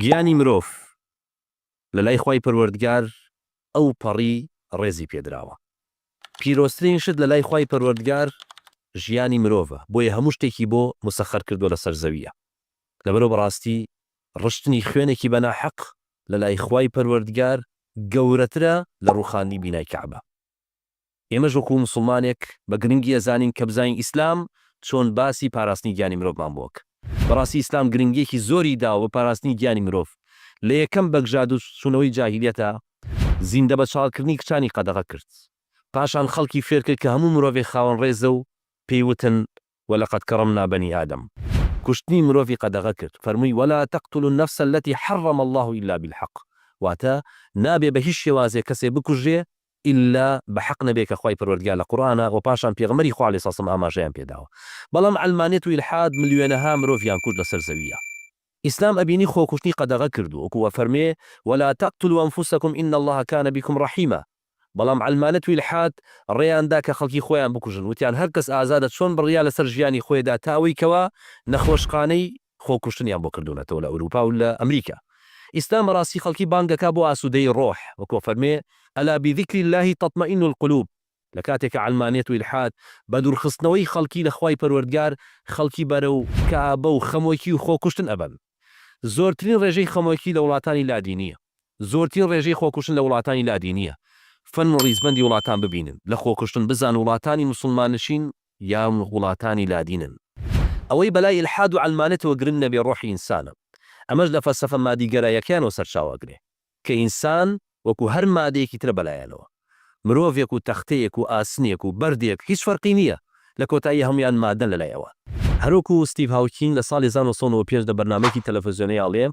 گیانی مرۆڤ لە لای خوای پەروەردگار ئەو پەڕی ڕێزی پێدراوە. پیرۆزترین شت لە لای خوای پەروەردگار ژیانی مرۆڤە بۆیە هەموو شتێکی بۆ مسەخەر کردووە لەسەر زەویە. لەبەرئەوە بەڕاستی ڕشتنی خوێنێکی بە ناحەق لە لای خوای پەروەردگار گەورەترە لە ڕووخاندنی بینای کەعبە. ئێمەش وەکو موسڵمانێک بە گرنگی ئەزانین کە بزانین ئیسلام چۆن باسی پاراستنی گیانی مرۆڤمان بۆ کرد. بەڕاستی ئیسلام گرنگیەکی زۆری داوە بە پاراستنی گیانی مرۆڤ. لە یەکەم بەگژادوچوونەوەی جاهیلیەتا زیندە بەچاڵکردنی کچانی قەدەغە کرد. پاشان خەڵکی فێرکرد کە هەموو مرۆڤێک خاوەن ڕێزە و پێی وتن ولقد کرمنا بنی آدم. کوشتنی مرۆڤی قەدەغە کرد، فەرمووی، ولا تقتلوا النفس التی حرم اللە الا بالحق، واتە، نابێ بە هیچ شێوازێک کەسێ بکوژرێ ئیلا بە حەق نەبێ کە خوای پەروەردگار لە قورئانا وە پاشان پێغەمبەری خوا علیە سلام ئاماژەیان پێ داوە. بەڵام عەلمانیەت و ئیلحاد ملیۆنەها مرۆڤیان کوشت لەسەر زەوییا. ئیسلام ئەبینی خۆکوشتنی قەدەغە کردووە وەکو ئەفەرموێ، ولا تقتلوا انفسکم ان اللە کان بکم رحیما، بەڵام عەلمانەت و ئیلحاد ڕێیان دا کە خەڵکی خۆیان بکوژن وتیان هەر کەس ئازادە چۆن بڕیار لەسەر ژیانی خۆی دا تا ئەوەی کەوا نەخۆشخانەی خۆکوشتنیان بۆ کردونەتەوە لە ئەوروپا و لە ئەمریکا. ئیسلام بەڕاستی خەڵکی بانگ دەکا بۆ ئاسودەیی ڕۆح وەکو ئەفەرموێ، الا بذکر اللە تطمئن القلوب، لە کاتێکا عەلمانیەت و ئیلحاد بە دوورخستنەوەی خەڵکی لە خوای پەروەردگار خەڵکی بەرەو کەئابە و خەمۆکی و خۆکوشتن ئەبەن. زۆرترین ڕێژەی خەمۆکی لە وڵاتانی لادینیە. زۆرترین ڕێژەی خۆکوشتن لە وڵاتانی لادینیە. فەرموو ڕیزبەندی وڵاتان ببینن لە خۆکوشتن بزان وڵاتانی موسڵماننشین یان وڵاتانی لادینن. ئەوەی بەلای ئیلحاد و عەلمانێتەوە گرنگ نەبێ ڕۆحی ئینسانە. ئەمەش لە فەلسەفە مادیگەراییەکەیانەوە سەرچاوە ئەگرێ. کە ئینسان وەکو هەر مادەیەکی ترە بەلایانەوە. مرۆڤێک و تەختەیەک و ئاسنێک و بەردێک هیچ فەرقی نییە، لە کۆتایی هەموویان مادەن لەلای ئەوان. هەروەکو ستیڤ هاوکینگ لە ساڵی 1995 لە بەرنامەیەکی تەلەفزیۆنی ئەڵێ،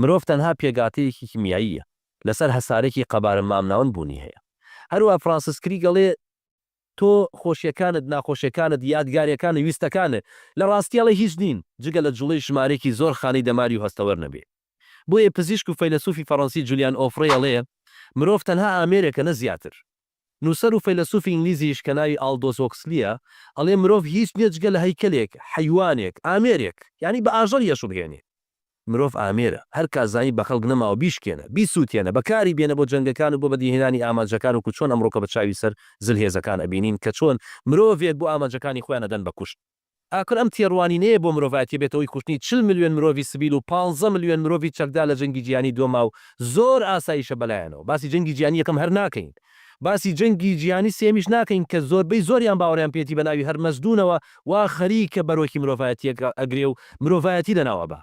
مرۆڤ تەنها پێکهاتەیەکی کیمیاییە، لەسەر هەسارەیەکی قەبارە مامناوەند بوونی هەیە. هەروەها فرانسیس کریک ئەڵێ، تۆ خۆشیەکانت، ناخۆشیەکانت، یادگاریەکانت، ویستەکانت، لە ڕاستی ئەڵێ هیچ نین، جگە لە جوڵەی ژمارەیەکی زۆر خانەی دەماری و هەستەوەر نەبێ. بۆیە پزیشک و فەیلەسوفی فەڕەنسی جولیان ئۆفرەی ئەڵێ، مرۆڤ تەنها ئامێرێکە نە زیاتر. نووسەر و فەیلەسوفی ئینگلیزیش کە ناوی ئاڵدۆس هۆکسلییە ئەڵێ مرۆڤ هیچ نیە جگە لە هەیکەلێک، حەیوانێک، ئامێرێک، یانی بە ئاژەڵی ئەشوبهێنێ. مرۆڤ ئامێرە، هەر کات زانی بە خەڵک نەماوە بیشکێنە، بیسووتێنە، بەکاری بێنە بۆ جەنگەکان و بۆ بەدیهێنانی ئامانجەکان وەکو چۆن ئەمڕۆکە بە چاوی سەر زلهێزەکان ئەبینین کە چۆن مرۆڤێک بۆ ئامانجەکانی خۆیان ئەدەن بە کوشت. ئاخر ئەم تێڕوانینەیە بۆ مرۆڤایەتی بێتە هۆی کوشتنی 40 ملیۆن مرۆڤی سڤیل و پانزە ملیۆن مرۆڤی چەکدار لە جەنگی جیهانی دووەما و زۆر ئاساییشە بەلایانەوە باسی جەنگی جیهانی یەکەم هەر ناکەین باسی جەنگی جیهانی سێیەمیش ناکەین کە زۆربەی زۆریان باوەڕیان پێیەتی بە ناوی هەرمەزدونەوە وا خەریکە بەرۆکی مرۆڤایەتیەک ئەگرێ و مرۆڤایەتی لەناو ئەبا.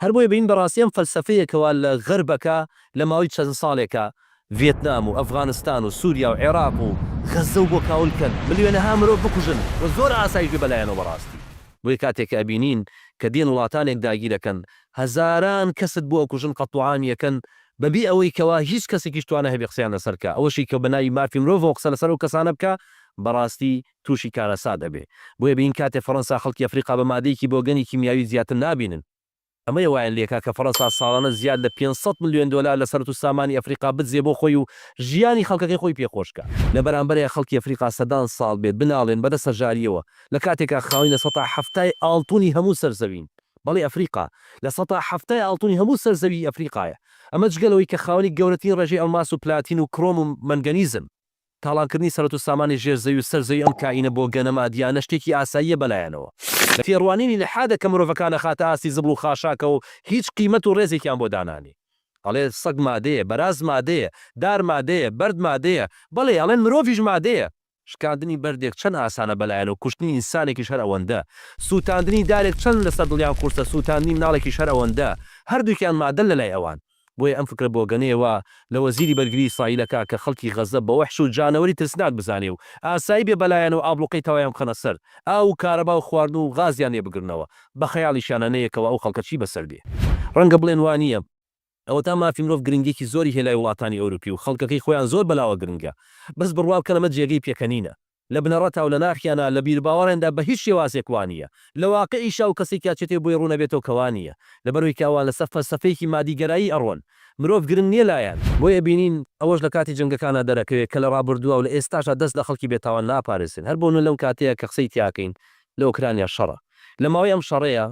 هەر بۆیە بین بەڕاستی ئەم فەلسەفەیە کەوا لە غەربەکە لە ماوەی چەند ساڵێکە ڤێتنام و ئەفغانستان و سوریا و عێراق و غەززە و بۆ کاول کەن ملیۆنەها مرۆڤ بکوژن و زۆر ئاسایش بێ بەلایانەوە بەڕاستی. بۆیە کاتێک کە ئەبینین کە دێن وڵاتانێک داگیرەکەن هەزاران کەست بۆ ئەکوژن قەتڵوعامی ئەکەن بەبێ ئەوەی کەوا هیچ کەسێکیش توانای هەبێ قسەیان لەسەر بکا ئەوەشی کە بەناوی مافی مرۆڤەوە قسە لەسەر ئەو کەسانە بکا بەڕاستی توشی کارەسات ئەبێ. بۆیە بین کاتێ فەڕەنسا خەڵکی ئەفریقا بە مادەیەکی بۆگەنی کیمیاوی زیاتر نابینن. ئەمەیە وایان لێکا کە فەڕەنسا ساڵانە زیاد لە 500 ملیۆن دۆلار لە سەرەت و سامانی ئەفریقا بدزێ بۆ خۆی و ژیانی خەڵکەکەی خۆی پێ خۆش کا. لە بەرامبەریا خەڵکی ئەفریقا سەدان ساڵ بێت بناڵێن بەدەست هەژارییەوە لە کاتێکا خاوەنی لە سەتا حەفتای ئاڵتونی هەموو سەر زەوین. بەڵی ئەفریقا لە سەتا حەفتای ئاڵتونی هەموو سەر زەویی ئەفریقایە. ئەمە جگە لەوەی کە خاوەنی گەورەترین ڕێژەی ئەڵماس و پلاتین و کرۆم و مەنگەنیزن. تاڵانکردنی سەرەت و سامانی ژێر زەوی و سەر زەوی ئەم کائینە بۆگەنە مادیانە شتێکی ئاساییە بەلایانەوە. تێڕوانینی لحادە کە مرۆڤەکان ئەخاتە ئاستی زبڵ و خاشاکەوە و هیچ قیمەت و ڕێزێکیان بۆ دانانێ. ئەڵێ سەگ مادەیە، بەراز مادەیە، دار مادەیە، بەرد مادەیە، بەڵێ ئەڵێن مرۆڤیش مادەیە. شکاندنی بەردێک چەند ئاسانە بەلایانەوە کوشتنی ئینسانێکیش هەر ئەوەندە. سووتاندنی دارێک چەند لەسەر دڵیان قورسە سووتاندنی مناڵێکیش هەر ئەوەندە. هەردووکیان مادەن لەلای ئەوان. بۆیە ئەم فکرە بۆگەنەیە وا لە وەزیری بەرگری ئیسرائیل ئەکا کە خەڵکی غەزە بە وەحش و جانەوەری ترسناک بزانێ و ئاسایی بێ بەلایان و ئابڵوقەی تەوایان بخەنە سەر، ئاو و کارەبا و خواردن و غازیان لێ بگرنەوە، بە خەیاڵیشیانا نەیە کەوا ئەو خەڵکە چی بەسەر دێ. ڕەنگە بڵێن وا نییە، ئەوەتا مافی مرۆڤ گرنگیەکی زۆری هەیە لای وڵاتانی ئەوروپی و خەڵکەکەی خۆیان زۆر بەلاوە گرنگە، بەس بڕوا بکەن ئەمە جێگەی پێکەنینە. لە بنەڕەتا و لە ناخیانا لە بیروباوەڕیاندا بە هیچ شێوازێک وا نییە. لە واقیعیشا و کەسێکیا چێتێ بۆی ڕوون ئەبێتەوە کە وا نییە. لەبەرئەوەی کە ئەوان لەسەر فەلسەفەیەکی مادیگەرایی ئەڕۆن. مرۆڤ گرنگ نییە لایان. بۆیە ئەبینین ئەوەش لە کاتی جەنگەکانا دەرەکەوێ کە لە ڕابردووا و لە ئێستاشا دەست لە خەڵکی بێتاوان ناپارێزرێن. هەر بۆ نمونە لەم کاتەیا کە قسەی تیاکەین لە ئۆکرانیا شەڕە. لە ماوەی ئەم شەڕەیا.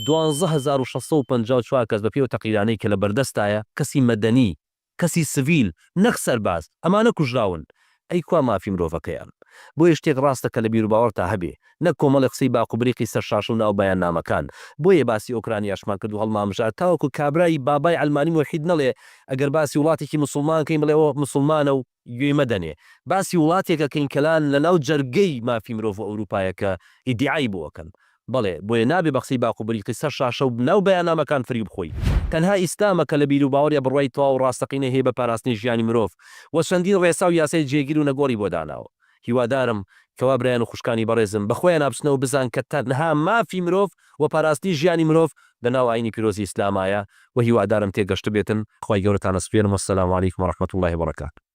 12654 کەس بەپێی ئەو تەقریرانەی کە لە بەردەستایە کەسی مەدەنی، کەسی سڤیل نەک سەرباز، ئەمانە کوژراون، ئەی کوا مافی مرۆڤەکەیان؟ بۆیە شتێک ڕاستە کە لە بیروباوەڕتا هەبێ، نەک کۆمەڵێ قسەی باق و بریقی سەر شاشە و ناو بەیاننامەکان، بۆیە باسی ئۆکرانیاشمان کرد و هەڵمانبژارد تاوەکو کابرای بابای عەلمانی مولحید نەڵێ ئەگەر باسی وڵاتێکی موسڵمان کەین بڵێ ئەوە موسڵمانە و گوێی مەدەنێ، باسی وڵاتێک ئەکەین کە لەناو جەرگەی مافی مرۆڤ و ئەوروپایە کە ئیدیعای بۆ ئەکەن. بەڵێ، بۆیە نابێ بە قسەی باق و بریقی سەر شاشە و ناو بەیاننامەکان فریو بخۆی. تەنها ئیسلامە کە لە بیروباوەڕیا بڕوای تەواو و ڕاستەقینەی هەیە بە پاراستنی ژیانی مرۆڤ و چەندین ڕێسا و یاسای جێگیر و نەگۆڕی بۆ داناوە. هیوادارم کەوا برایان و خوشکانی بەڕێزم بە خۆیانا بچنەوە بزان کە تەنها مافی مرۆڤ و پاراستنی ژیانی مرۆڤ لە ناو ئاینی پیرۆزی ئیسلامایە و هیوادارم تێگەشتبێتن. خوای گەورەتان ئەسپێرم والسلام علیکم ورحمە اللە وبرکاته.